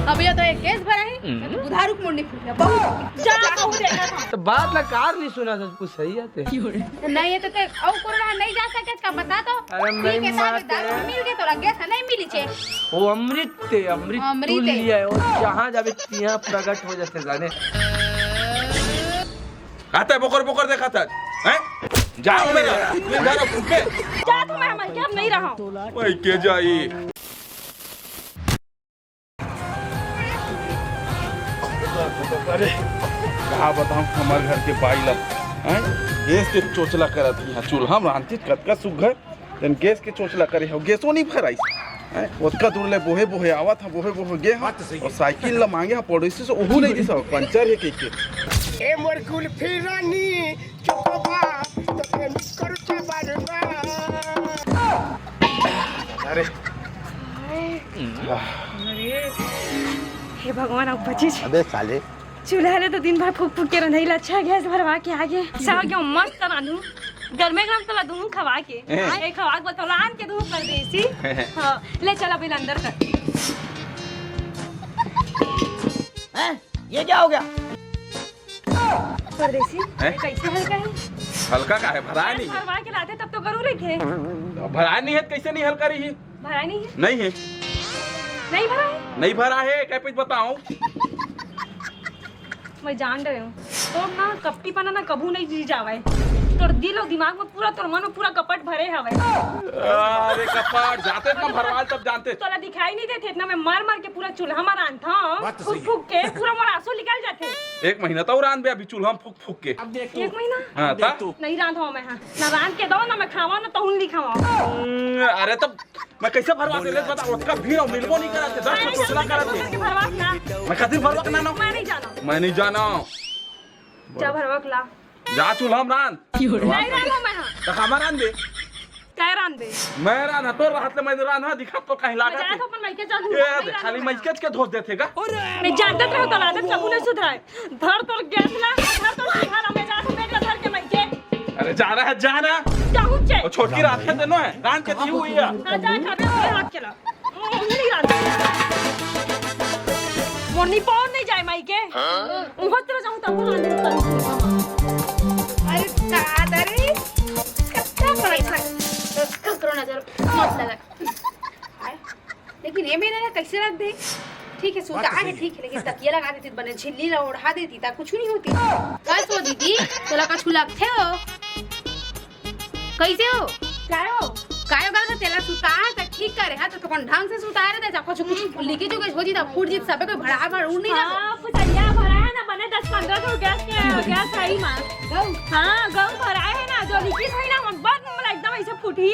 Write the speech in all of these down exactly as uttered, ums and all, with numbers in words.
अब ये तो एक गैस भरा है, हम्म। बुधारू के मुंडी फूट गया। बहुत जा, बहुत देखा था। तो बात ला कार नहीं सुना था, कुछ सही है ते। नहीं, ये तो ते, और कोरोना नहीं जा सके, इसका बता दो। अरे ठीक है, नहीं साहब, मारते। दारू मिल गए तो गैस नहीं मिली छे। वो अमृत ते, अमृत अमृत तू है। लिया है, वो जहाँ जावे तिहाँ प्रगट हो जाते जाने। आता है, बोकर बोकर देखा था, हैं? जाओ मेरा, तुम इधर आओ, फुके। जा तू, मैं, मैं क्या नहीं रहा हूँ। मैं के जाई। अरे, का बताऊं, हमर घर के बाई ला, हैं? गैस के चोचला करत ही, हाँ, चूल्हा में रांधती कतका सुग्घर, तेन गैस के चोचला करे हो, गैसो नहीं भराइस। हैं? ओतका दूर ले बोहे बोहे आवत हा, बोहे बोहे गे हा, बात तो सही और है। साइकिल ला मांगे हा पड़ोसी से, ओहू नहीं दिस, पंचर है कह के। ए मोर कुल्फी रानी, चोकोबार, तो फेमस करू चा बार बार। अरे। अरे, हे भगवान, अब बची छी। अबे साले। चूल्हा ले तो दिन भर फूक फूक के रंधई ला, अच्छा गैस भरवा के आगे। साग क्यों मस्त रांधू, गरमे गरम तला दूं खवा के। हैं? ए, खवा के बताओ, लान के दूं परदेसी। हाँ, ले चल अभी अंदर कर। हैं? ये क्या हो गया? परदेसी, हैं? ये कैसे हल्का है? हल्का का है? भराय नहीं है। भरवा के लाते तब तो गरू रखे। भराय नहीं है, कैसे नहीं हल्का रही? भराय नहीं है? नहीं है। नहीं भरा है? नहीं भरा है, कै पैस बताऊं? मैं जान रहे हूँ, तो ना कपटीपना ना कभू नहीं जी जावे। तोर दिल और दिमाग में पूरा, तोर मन में पूरा कपट भरे हवे। अरे कपट, जाते ना भरवाल तब जानते। तोला दिखाई नहीं देते इतना, मैं मर मर के पूरा चूल्हा में रांधता हूँ, बात तो फूक सही है। फूक के पूरा मोर आंसू निकल जाते। एक महीना तो रांध बे अभी चूल्हा में फूक फूक के। अब देख तू। एक महीना? हाँ, अब देख ता? तू। नहीं रांधो मैं, हाँ। ना रांध के दो, ना मैं खावा, ना तहुन नहीं खावा। हम्म, अरे तब मैं कैसे भरवा दे ले बता, ओतका भीड़ और मिलबो नहीं करा थे, दस मैं को सोचना करा थे। भरवा ना। मैं कथी भरवा के ना, ना? मैं नहीं जाना। मैं नहीं जाना। जा भरवा के ला। जा चूल्हा में रांध। नहीं रांधो मैं, हाँ। तो हमारा रांध दे। काय रांध दे? मैं रांध, तोर रहत ले मैं रांध, हाँ, दिखा तो कहीं मैं लागा जात थे। हूँ अपन मायके जात हूँ, ये नहीं दे, रांधो खाली मैं। मायके के धोस देथे का? मैं जानत रहो तो आदत कबू नहीं सुधराए। धर तोर गैस ला, धर तोर चूल्हा ला, मैं जात हूँ, मैं धर के मायके। अरे जा रहा है, जा ना। जाहूँ चे। और छोटकी रात के दिन है, रांध के दी हुई है। हाँ, जा, खा, मैं हाथ के ला। मोर निपोर नहीं जाए मायके। उहत रह जाऊं तब। अरे दादा रे, कत्ता बड़ा ककरो नजर मत लगा। हाय, लेकिन ये मेरा ना कैसे रख दे? ठीक है, सुता है, ठीक है, लेकिन तकिया लगा देती, बने झिल्ली ला ओढ़ा देती, ता कुछ नहीं होती। का सो दीदी, तोला कछु लगथे हो? कैसे हो? काय हो? काय हो, गलत तेला सुता है, तो ठीक करे, हाँ, तो कौन ढंग से सुता रहे, जैसा कुछ, कुछ लीकेज उकेज हो जी, तो फूट जी, सबे कोई भड़ा भड़ उड़ नहीं जाता। हाँ, फुसैया भरा है ना, बने दस पन्द्रह ठो गैस के, गैस है ही माँ। गऊ? हाँ, गऊ भरा है ना, जो लीकेज है ना, हम बस मतलब एकदम ऐसे फूटी।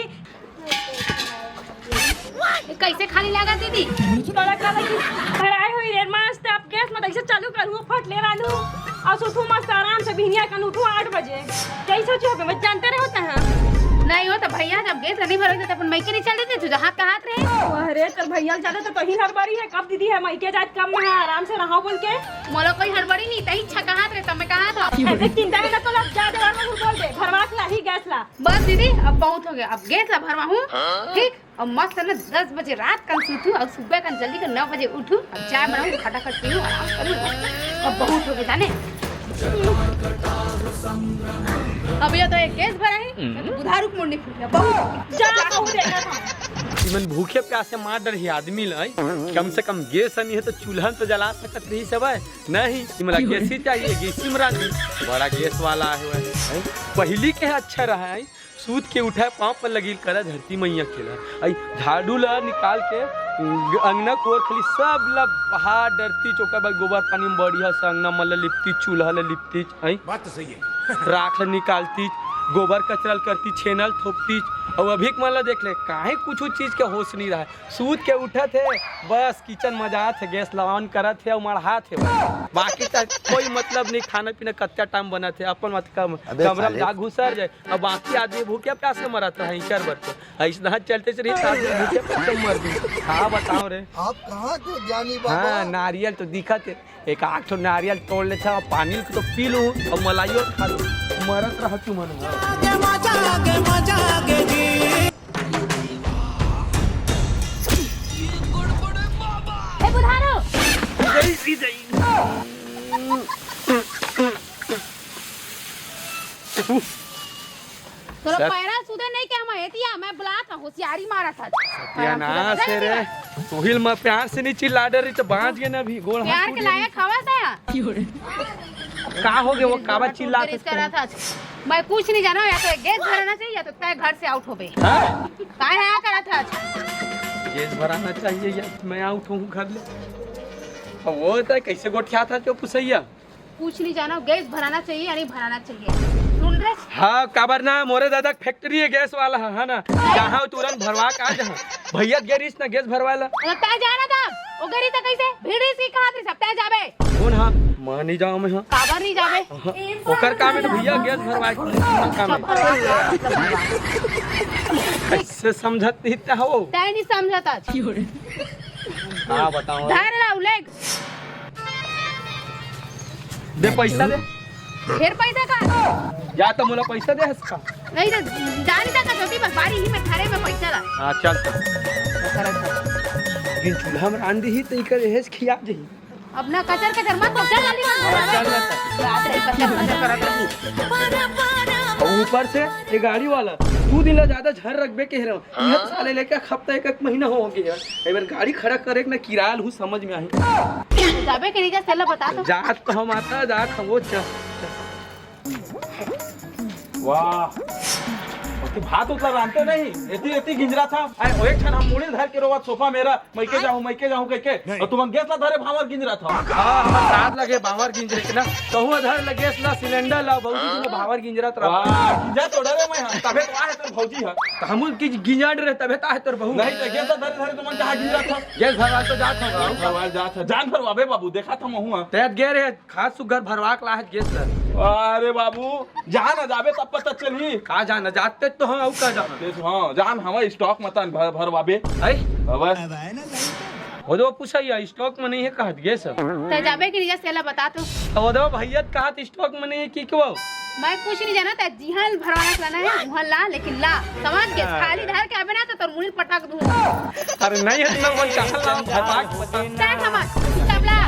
कैसे खाली लगा दीदी? तोला का लगी? भराए हुई रे, मस्त अब गैस में ऐसे चालू करूँ, फट ले रांधू। और सुतू मस्त आराम से, बिहनिया कन उठू आठ बजे। कैसे सोचे हो, मैं जानते रहो तहाँ। नहीं हो तो भैया, जब गैस नहीं भरोगे तो अपन मायके नहीं चल देते, तुझे हाथ का हाथ रहे। अरे, तो भैया ज्यादा तो तही हड़बड़ी है, कब दीदी है मायके जात, कब मैं आराम से रहा बोल के। मोला कोई हड़बड़ी नहीं, तही छका हाथ रहे, तब मैं कहा था। ऐसे चिंता है ना, तो लग जा, दे, बोल दे, भरवा के लाही गैस ला। बस दीदी, अब बहुत हो गया, अब गैस ला भरवा हूँ, ठीक? अब मस्त है ना, दस बजे रात कन सूतू और सुबह कन जल्दी कर नौ बजे उठू, अब चाय बनाऊ, फटाफट पीऊ, आराम करू। अब बहुत हो गया जाने। अब ये तो एक गैस भरा है, हम्म। बुधारू के मुंडी फूट गया, बहुत हो गया। जा, बहुत देखा था। इमन भूखे प्यासे मार डर ही आदमी लाई, कम से कम गैस नहीं है तो चूल्हा तो जला सकत रही सब है। नहीं, इमला गैस ही चाहिए, गैस ही मरा दी। बड़ा गैस वाला है वह, हैं? पहली के अच्छा रहा है। सूत के उठा, पाँव पर लगी करा धरती मैया खेला। आई झाड़ू ला निकाल के, अंगना कोर खली सब ला बहा डरती, चोका बा गोबर पानी में बढ़िया से अंगना मन ला लिपती, चूल्हा ला लिपती, आई बात तो सही है। राख ला निकालती, गोबर कचरा ला करती, छेनल थोपती। और अभी के मन ला देख ले, काहे कुछ चीज के होश नहीं रहा। सूत के उठत हे, बस किचन में जात हे, गैस ला on करत हे अउ मढ़ात हे बस। बाकी त कोई मतलब नहीं, खाना पीना कत्ता टाइम बनत हे, अपन मत कम-, अबे कमरा में साले। जा घुसर जाए। अब बाकी आदमी भूखे प्यासे मरत रहे, इकर बर तो। अइसना चलते से रही, आदमी भूखे प्यासे मर दी। हाँ, बताओ रे। आप कहाँ के ज्ञानी बाबा? हाँ, नारियल तो दिखत हे। एक आध ठो नारियल तोड़ लेथव, पानी ल तो पी लूं अउ मलाइयो खा लूं, मरत रह तुमन। मजा आगे, मजा आगे जी। तोला सत- पैरा सुधे नहीं के हम एतिया, मैं बुलात हूँ, होशियारी मारत हस। सत्यानाश है रे। सोहिल, मैं प्यार से नहीं चिल्ला डर रही तो बांच गए ना अभी, गोड़ हाथ प्यार टूट के गए। लायक हवा सा। का हो गया वो काबा चिल्ला करत हस? मैं कुछ नहीं जाना, या तो गैस भराना चाहिए या तो तय घर से आउट होबे। हाँ? काय है करत हस? गैस भराना चाहिए या मैं आउट हूँ घर ले। अब वो तय कैसे गोठिया था जो पुसैया? कुछ नहीं जाना, गैस भराना चाहिए या नहीं भराना चाहिए। सुन रे। हाँ, काबर ना, मोरे दादा के फैक्ट्री है गैस वाला है, है ना? जहाँ तुरंत भरवा के आ जहाँ। भैया गे रहिस ना गैस भरवाए ला। अगर तय जाना था, वो गे रहिस तो कैसे? भीड़ रहिस की कहा थी, सब तय जाबे। कौन हा? मैं नहीं जाऊँ मैं हा। काबर नहीं जाबे? हाँ, ओकर काम है तो भैया गैस भरवाए के काम है। कैसे समझत नहीं हो? तय नहीं समझत आज। हाँ, बताओ। धर ला उलेग। दे पैसा दे। ढेर पैसा का? या तो मोला पैसा दे हस का? नहीं तो जानी तक का छोटी बस बारी ही में थारे में पैसा ला। हाँ, चल तो। लेकिन चूल्हा में रांध दी ही तो इकर हेज खिया जही। अब ना कचर कचर मत कर, चल जल्दी कर। हाँ, चल ना तो। रात रे कचर कचर करत रही। और ऊपर से ये गाड़ी वाला दू दिन ला ज्यादा झर रखबे कह रहे हो। इहे तो साले लेके एक हफ्ता, एक, एक महीना हो गया। एक बार गाड़ी खड़ा करे के ना किराया लहू समझ में आही। जाबे के नहीं जा, तेला बता तो। जात तो हम आता, जात हम वो च-, वाह। और तू भात उतला रांधते नहीं, एती, एती गिंजरा था। आए, ओ एक क्षण हम मुड़ी धर के रोवत सोफा मेरा, मैं के जाऊँ, मैं के जाऊँ, कह के। नहीं। और तुम गैस ला धरे भावर गिंजरा था। हाँ, हमर साथ लगे भावर गिंजरे के ना। कहूँ अधर लगे ला सिलेंडर ला, बहुत दिन भावर गिंजरत रहा। वाह, गिंजा तो डरे मैं, हाँ। तबे तो आहे तोर भौजी है। तो हम की गिंजा डरे, तबे तो आहे तोर बहू। नहीं, तो गैस ला धरे, धरे तुम कहाँ गिंजरा था? गैस भरवा तो जात हो, भरवा जात है। जान भरवाबे बाबू, देखा था महुआ। तैत गे रहे, खास सुगर भरवा के लाहत गैस ला। अरे बाबू, जान आ जाबे तब पता चलही। का जान आ जाते तो हम अउ का जान। देख, हाँ, जान हवा स्टॉक मतन भर, भरवाबे। है? अबे। हो दो पूछा या स्टॉक में नहीं है कहत गैस। तय जाबे कि नहीं जा, तेला बता तो। हो दो भैया कहत स्टॉक में नहीं है कि क्यों? मैं कुछ नहीं जाना, तय जिहां भरवाना लाना है, वहां ला, लेकिन ला। समझ गए? खाली धर के आबे ना तो तोर मुड़ी पटक दूंगा। अरे नहीं है तो मैं कहां लाऊं? भरवा के बता। तय समझ, चुपचाप ला।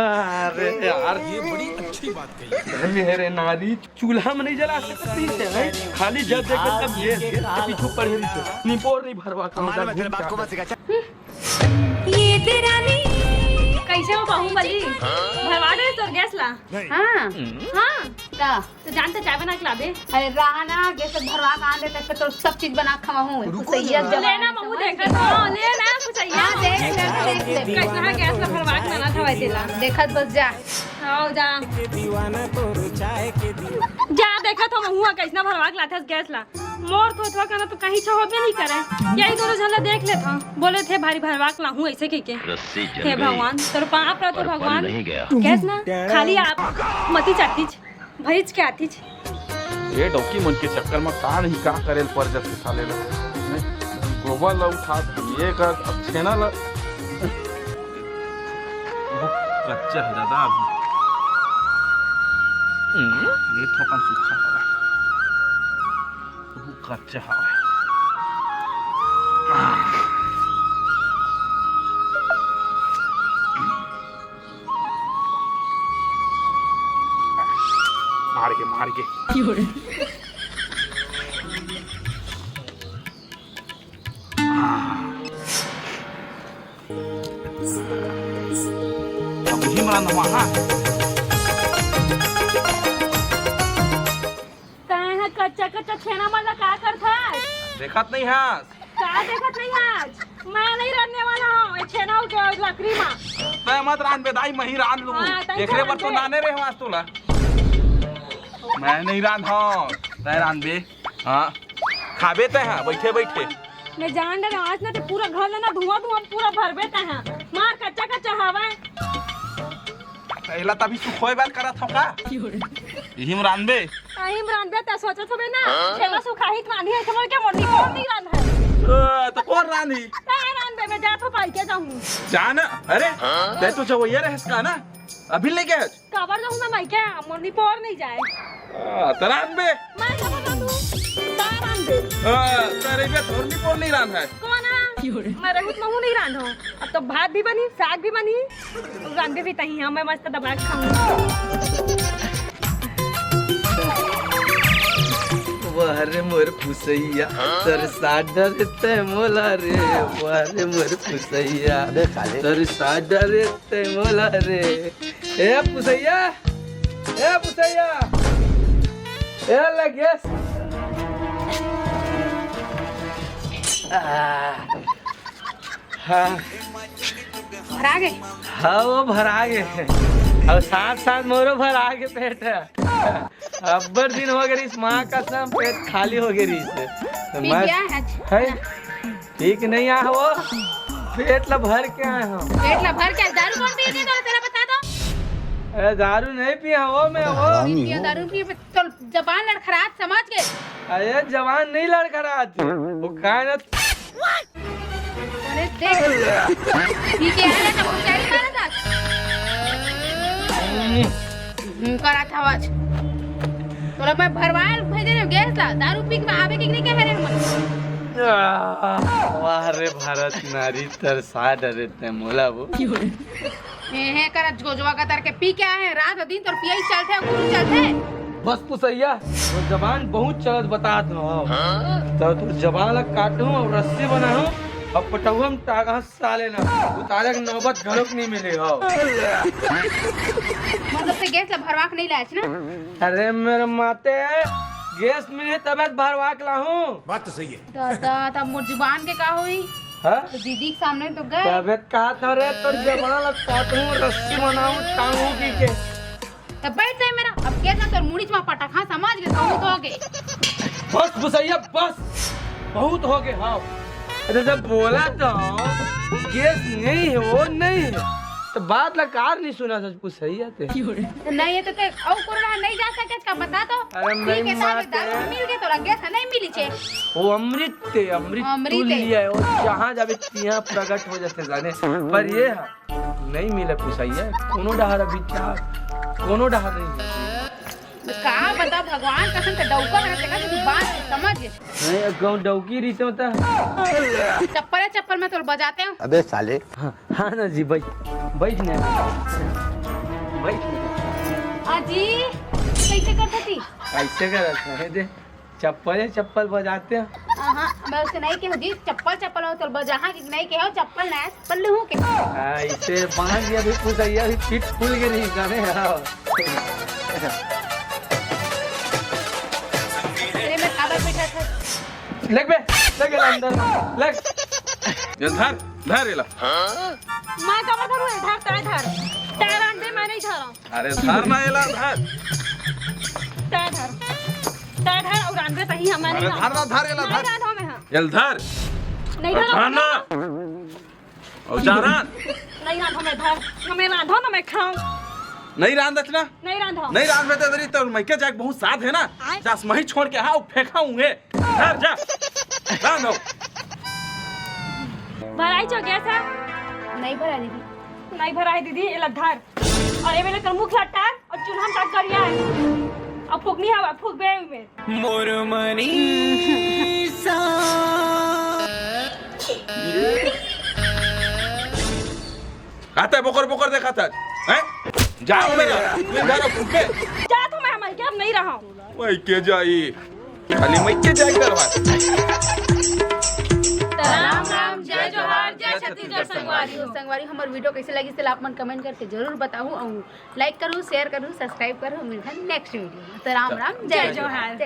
अरे यार, ये बड़ी अच्छी बात कही। मेरे नारी चूल्हा में नहीं जला सकती है, खाली जब देखे तब गैस, गैस के पीछू पड़े रही थे। निपोर नहीं भरवा का हमारे मतलब बात को मत सिखा। ये तेरा नहीं। कैसे हो बाहुबली? भरवा दे तोर गैस ला। हाँ। हाँ। का? तो जान तो चाय बना के लाबे। अरे रहा ना, गैस भरवा के आन दे, तब तो सब चीज बना के खवाहूँ। रुको जरा। लेना महू देखत हो, लेना कुछ हाँ, देख ले, देख ले। कैसा गैस ला भरवा के लाना था वैसे ला। देखत बस जा। आओ जा। जा देखत हो महू कैसना भरवा के लाथस गैस ला। मोर थोथवा करना तो कहीं छो होबे नहीं करे। यही दोनों झन ला देख लेत हूँ। बोले थे भारी भरवा के लाहूँ ऐसे कह के। हे भगवान, तोर पाप रह तो भगवान। गैस ना खाली आप मती चाहती भैंस के आतिज। ये डौकी मन के चक्कर में का नहीं का करे ल पर जथे साले ल। गोबर ल उठा, ये कर, अब छेना ल। वो कच्चा है दादा अभी। हम्म। ये थोकन सूखा हवा। वो कच्चा हवा। मार के, मार के। अब ही मरा नवा, हाँ। तैं ह कच्चा कच्चा छेना मन ला का करथस? देखत नहीं हस? का देखत नहीं हस? मैं नहीं रांधने वाला हूँ ये छेना के लकड़ी मा। तैं मत रांध बे दाई, मैं ही रांध लूँ। हाँ, तैं एकरे बर तो रांध दे। नाने रहे हूँ आज तोला। मैं नहीं रांध हूँ, तैं रांध बे। हाँ, खाबे तैं, हाँ, बैठे बैठे। मैं जान डरे आज ना ते पूरा घर लेना धुआं धुआं पूरा भरबे तैं, हाँ। मार कच्चा कच्चा हवा। एला तभी सुखोए बर करत हो का? इही में रांधबे? इही में रांधबे, त सोचत होबे ना, छेना सुखाही त रांधी है, समझ के मोर निपोर नहीं रांध है। अ, त कोन रांधी? तैं रांधबे, मैं जात हो पाई के जाऊँ। जा ना, अरे, तैं तो जवैया रहस का ना? अभी लेके आज? काबर जाऊँ मैं माई के, मोर निपोर नहीं जाए। अ, त रांधबे। मैं जाऊँ ना तू, तैं रांधबे। अ, त रहिबे, तोर निपोर नहीं रांध है। कोन है? मैं रहूं त महूं नहीं रांधो। अब तो भात भी बनी, साग भी बनी, रांधे भी तही हम, मैं मस्त दबा के खाऊं। वाह रे मोर पुसैया, तरसा डरे तै मोला रे। वाह रे मोर पुसैया, अबे साले। तरसा डरे तै मोला रे। ए पुसैया, ए पुसैया, ए लगे। आ, हाँ। भरा गे? हाँ, वो भरा गे। अउ साथ साथ मोरो भरा गे पेट। अब्बड़ दिन हो गे रिहिस, माँ कसम, पेट खाली हो गे रिहिस। तो पी मैं क्या है? है? पी के नहीं आए हो, पेट ला भर के आए हो। पेट ला भर के? दारू कौन पी के? तो तेरा बता दो। अरे दारू नहीं पिया हो मैं, वो। नहीं पिया, दारू पिए तो जबान लड़खड़ात, समझ गए? अरे जबान नहीं लड़खड़ात, वो काय ना। अरे देख, पी के आए तो फुचकारी मारा था। हम्म, करा था आवाज। तोला मैं भरवाए भेजे रहे गैस ला, दारू पी के आवे के नहीं कहे रहे हमन। वाह रे भारत नारी, तरसा डरे तै मोला वो। हे, हे, करा जोजवा का तरके पी के आए हैं, रात दिन तोर पियई चलथे, गुरु चलथे। बस पुसैया, वो जबान बहुत चलत बतात हो। तो तोर जबान ला काटूं अउ रस्सी बनाऊं, अब पटौहूं टांगहूं साले ना, उतारे के नौबत घलोक नहीं मिली हो। मतलब ते गैस ला भरवा के नहीं लायच ना? अरे मेरे माते, गैस मिली तबे त भरवा के लाहूं। बात तो सही है। दादा, तब मोर जुबान के का होई? हाँ? तो दीदी के सामने तो गए। तबे त कहा था रे, तोर जबान ला काटूं, रस्सी बनाऊं, टांगहूं पी के। तो बैठ जाए मेरा, अब गैस ना तोर मुड़ी च मा पटक, हाँ, समझ गए, बहुत हो गए। बस पुसैया, बस, बहुत हो गए, हाँ। अरे जब बोला तो गैस नहीं है, वो नहीं है, तो बात ला कार नहीं सुना था पुसैया ते। तो नहीं है तो ते अउ कोरोना नहीं जा सके का बता तो। अरे ठीक है, नहीं माते। दारू मिल गए तो गैस नहीं मिली छे। वो अमृत ते, अमृत अमृत तू है। लिया है, वो जहाँ जावे तिहाँ प्रगट हो जाते जाने। पर ये है, नहीं मिले पुसैया, कोनो डहार अभी क्या, कोनो डहार नहीं मिले। का बता भगवान कसम से डौका है, तेका तो बात समझ। नहीं, कहूँ डौकी रही तो। चप्पल है, चप्पल मैं तोर बजाते हूँ। अबे साले। हाँ, हाँ ना जी, बैठ, बैठ ना, बैठ ना। अजी, कैसे करत हती? कैसे करत है? दे, चप्पल है, चप्पल बजाते हैं। हाँ, मैं उससे नहीं कहूँ जी, चप्पल, चप्पल हो तो बजा, हाँ, कि नहीं कहो, चप्पल नहीं, पल्लू हूँ के। हाँ, इसे बांध दिया भी पुसैया, भी पीठ फूल के नहीं जाने। हाँ। अरे, मैं काबर बैठा था? लग बे, लग बे अंदर, लग। ये धर, धर एला। मैं काबर धरूँ? धर, तय धर। तय रांध दे, मैं नहीं धरा। अरे धर ना एला, धर। तय धर। तय धर अउ रांध दे तही, हम नहीं अरे धर ना, धर एला, नहीं धर। रांधो मैं, हाँ। एला धर। नहीं अरे धरा धर ना। मैं। अउ जा रांध। नहीं रांधो मैं, धर। ना मैं रांधो, ना मैं खाऊं। नहीं रांधच ना। नहीं रांधो। नहीं रांधबे त दरी तोर मइके जाके बहुत साध है ना। आय। सास मही छोड़ के हाँ फेंका हूँ है। धर जा। रांध हो। भराई चो गैस है? नहीं भरा दीदी। नहीं भराई दीदी, एला धर। अउ ए बेले कर मुख लट्टार अउ चूल्हा में ताक करिया है। अब फूकनी हवा, फूक बे में। मोर मनीषा। आता है बोकर बोकर देखा था, हैं? जाओ मेरा, मैं जा रहा हूँ, फूक बे। जा तो मैं मइके अब नहीं रहा हूँ। मइके जाई, खाली मइके जाई करवा। राम राम, जय जोहार, जय छत्तीसगढ़ संगवारी हो। संगवारी, हमर video कैसे लगी, से आप मन comment करके जरूर बताहू, अउ like करू, share करू, subscribe करू। मिलथन next video में। तो राम राम, जय जय जोहार। जोहार।